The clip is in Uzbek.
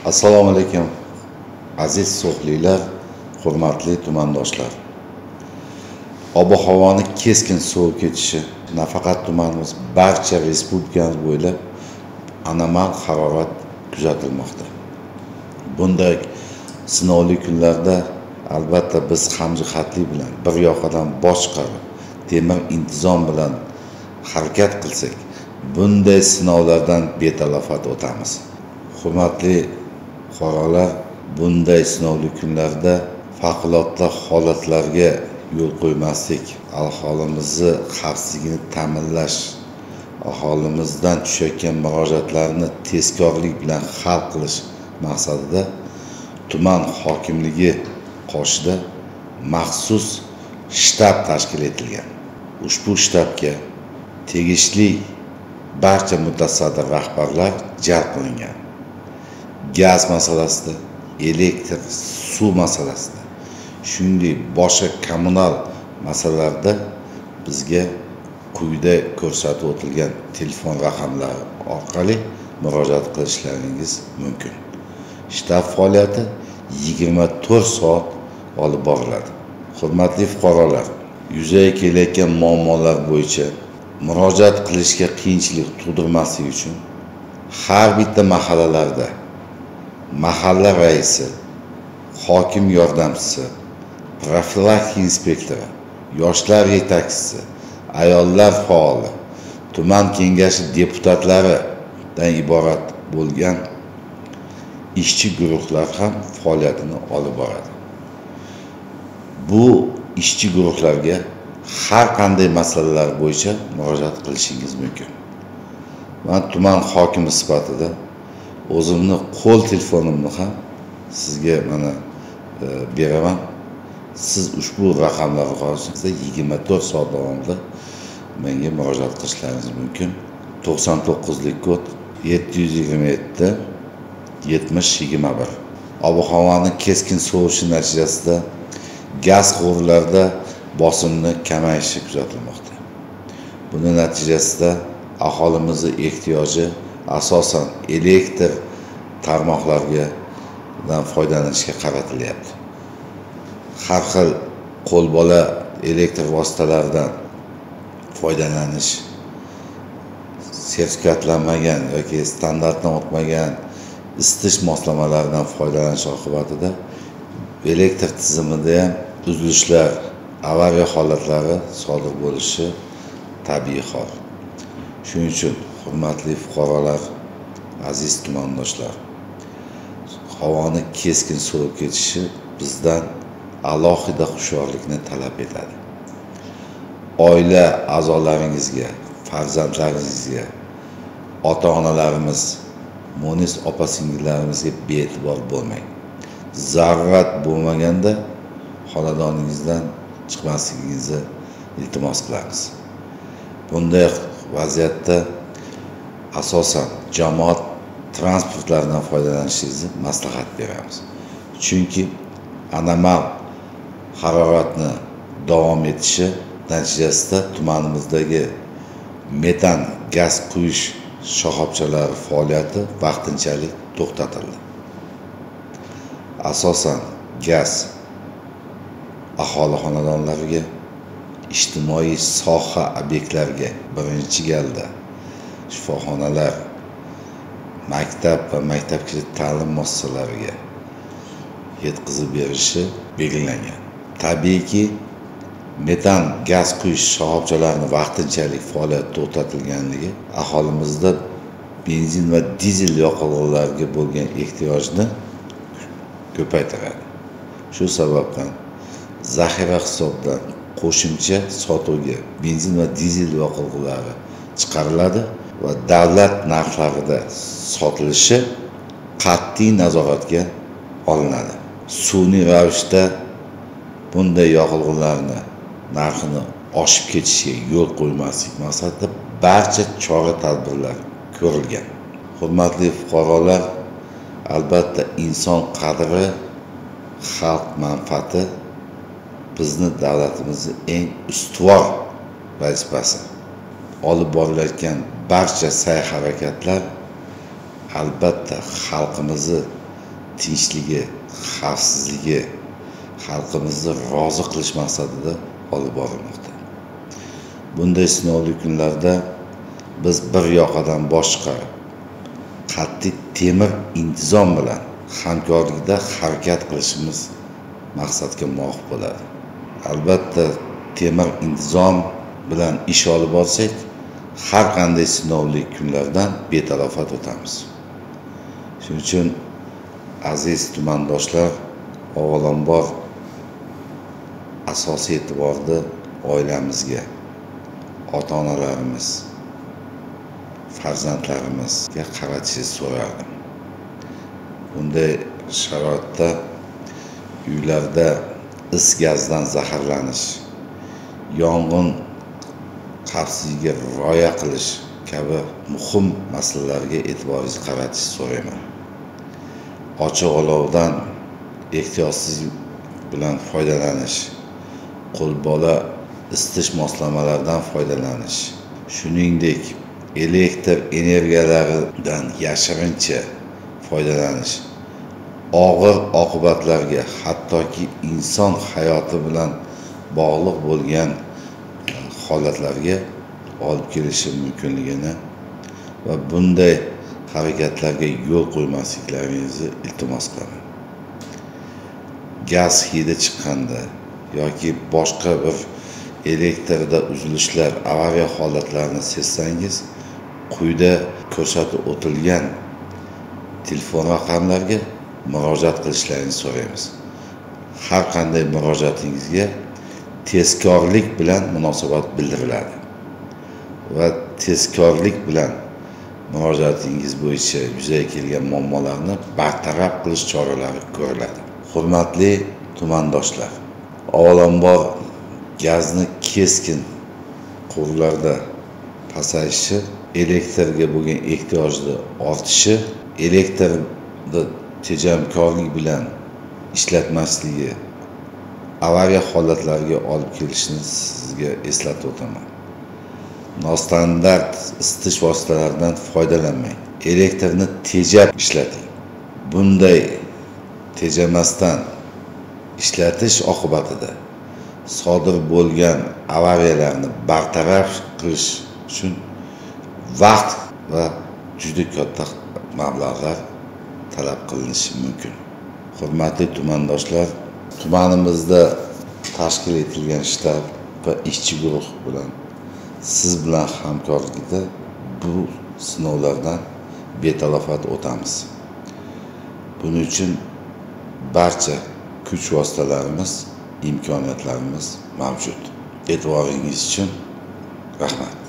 Assalomu alaykum aziz so'xliklar, hurmatli tumandoshlar. Ob-havoni keskin sovib ketishi nafaqat tumanimiz, barcha respublikamiz bo'ylab anomal harorat kuzatilmoqda. Bunday sinovli kunlarda albatta biz hamjihatlik bilan bir yoqadan bosh chiqarib, temir intizom bilan harakat qilsak, bunday sinovlardan betalofat o'tamiz. Hurmatli fuqarolar, bunday sinovli kunlarda favqulodda holatlarga yo'l qo'ymaslik, aholimizni xavfsizligini ta'minlash, aholimizdan tushayotgan murojaatlarni tezkorlik bilan hal qilish maqsadida tuman hokimligi qoshida maxsus shtab tashkil etilgan. Ushbu shtabga tegishli barcha mutasaddi rahbarlar jalb qilingan. Gaz masalasida, elektr, suv masalasida, shuningdek boshqa kommunal masalalarda bizga quyida ko'rsatib o'tilgan telefon raqamlari orqali murojaat qilishlaringiz mumkin. Shtab faoliyati 24 soat olib boriladi. Hurmatli fuqarolar, yuzaga kelayotgan muammolar bo'yicha murojaat qilishga qiyinchilik tug'dirmaslik uchun har bitta mahallalarda mahalla raisi, hokim yordamchisi, profilaktika inspektori, yoshlar yetakchisi, ayollar faoli, tuman kengashi deputatlaridan iborat bo'lgan ishchi guruhlar ham faoliyatini olib boradi. Bu ishchi guruhlarga har qanday masalalar bo'yicha murojaat qilishingiz mumkin. Men tuman hokimi sifatida o'zimni qo'l telefonimni ham sizga mana beraman. Siz ushbu raqamlar orqali 24 soat davomida menga murojaat qilishlaringiz mumkin. 99lik kod 727 70 21. Ob-havoning keskin sovishi natijasida gaz quvurlarida bosimni kamayishi kuzatilmoqda. Buning natijasida aholimizning ehtiyoji asosan elektr tarmoqlariga foydalanishga qaratilyapti. Har xil qo'lbola elektr vositalaridan foydalanish, sertifikatlanmagan yoki standartdan o'tmagan isitish moslamalaridan foydalanish oqibatida elektr tizimida ham uzilishlar, avariya holatlari sodir bo'lishi tabiiy hol. Shuning uchun hurmatli fuqarolar, aziz tumandoshlar, havoni keskin sovib ketishi bizdan alohida hushyorlikni talab etadi. Oila a'zolaringizga, farzandlaringizga, ota-onalarimiz, munis opa-singillarimizga bee'tibor bo'lmang. Zarurat bo'lmaganda xonadoningizdan chiqmasligingizni iltimos qilamiz. Bunday vaziyatda asosan jamoat transportlaridan foydalanishingizni maslahat beramiz. Chunki anomal haroratni davom etishi natijasida tumanimizdagi metan gaz quyish shoxobchalari faoliyati vaqtinchalik to'xtatildi. Asosan gaz aholi xonadonlariga, ijtimoiy soha obyektlariga, birinchi galda shifoxonalar, maktab va maktabgacha ta'lim muassasalariga yetkazib berishi belgilangan. Tabiiyki, metan gaz quyish shoxobchalarining vaqtinchalik faoliyati to'xtatilganligi aholimizda benzin va dizel yoqilg'ilariga bo'lgan ehtiyojni ko'paytiradi. Shu sababdan zaxira hisobidan qo'shimcha sotuvga benzin va dizel yoqilg'ilari chiqariladi va davlat narxlarida sotilishi qat'iy nazoratga olinadi. Sun'iy ravishda bunday yoqilg'ilarni narxini oshib ketishiga yo'l qo'ymaslik maqsadida barcha chora-tadbirlar ko'rilgan. Hurmatli fuqarolar, albatta inson qadri, xalq manfaati bizni davlatimizning eng ustuvor vazifasi. Olib borilayotgan barcha sa'y-harakatlar albatta xalqimizni tinchligi, xavfsizligi, xalqimizni rozi qilish maqsadida olib borilmoqda. Bunday sinovli kunlarda biz bir yoqadan bosh chiqarib, qat'iy temir intizom bilan hamkorlikda harakat qilishimiz maqsadga muvofiq bo'ladi. Albatta, temir intizom bilan ish olib borsak, har qanday sinovli kunlardan betalofat o'tamiz. Shuning uchun aziz tumandoshlar, avvalambor asosiy e'tiborni oilamizga, ota-onalarimiz, farzandlarimizga qaratishni so'rardim. Bunday sharoitda uylarda is gazdan zaharlanish, yong'in xavfsizligiga rioya qilish kabi muhim masalalarga e'tiboringizni qaratishni so'rayman. Ochiq olovdan ehtiyotsizlik bilan foydalanish, qo'lbola isitish moslamalaridan foydalanish, shuningdek elektr energiyalaridan yashirincha foydalanish og'ir oqibatlarga, hattoki inson hayoti bilan bog'liq bo'lgan holatlarga olib kelishi mumkinligini va bunday harakatlarga yo'l qo'ymasliklaringizni iltimos qilaman. Gaz hidi chiqqanda yoki boshqa bir elektrda uzilishlar, avariya holatlarini sezsangiz, quyida ko'rsatib o'tilgan telefon raqamlariga murojaat qilishlaringizni so'raymiz. Har qanday murojaatingizga tezkorlik bilan munosabat bildiriladi va tezkorlik bilan murojaatingiz bo'yicha yuzaga kelgan muammolarni bartaraf qilish choralari ko'riladi. Hurmatli tumandoshlar, avvalambor gazni keskin quvurlarda pasayishi, elektrga bo'lgan ehtiyojni ortishi, elektrni tejamkorlik bilan ishlatmasligi avariya holatlariga olib kelishini sizga eslatib o'taman. Nostandart isitish vositalaridan foydalanmang. Elektrni tejab ishlating. Bunday tejamasdan ishlatish oqibatida sodir bo'lgan avariyalarni bartaraf qilish uchun vaqt va juda katta mablag'lar talab qilinishi mumkin. Hurmatli tumandoshlar, tumanimizda tashkil etilgan shtab va ishchi guruh bilan siz bilan hamkorlikda bu sinovlardan betalofat o'tamiz. Buning uchun barcha kuch vositalarimiz, imkoniyatlarimiz mavjud. E'tiboringiz uchun rahmat.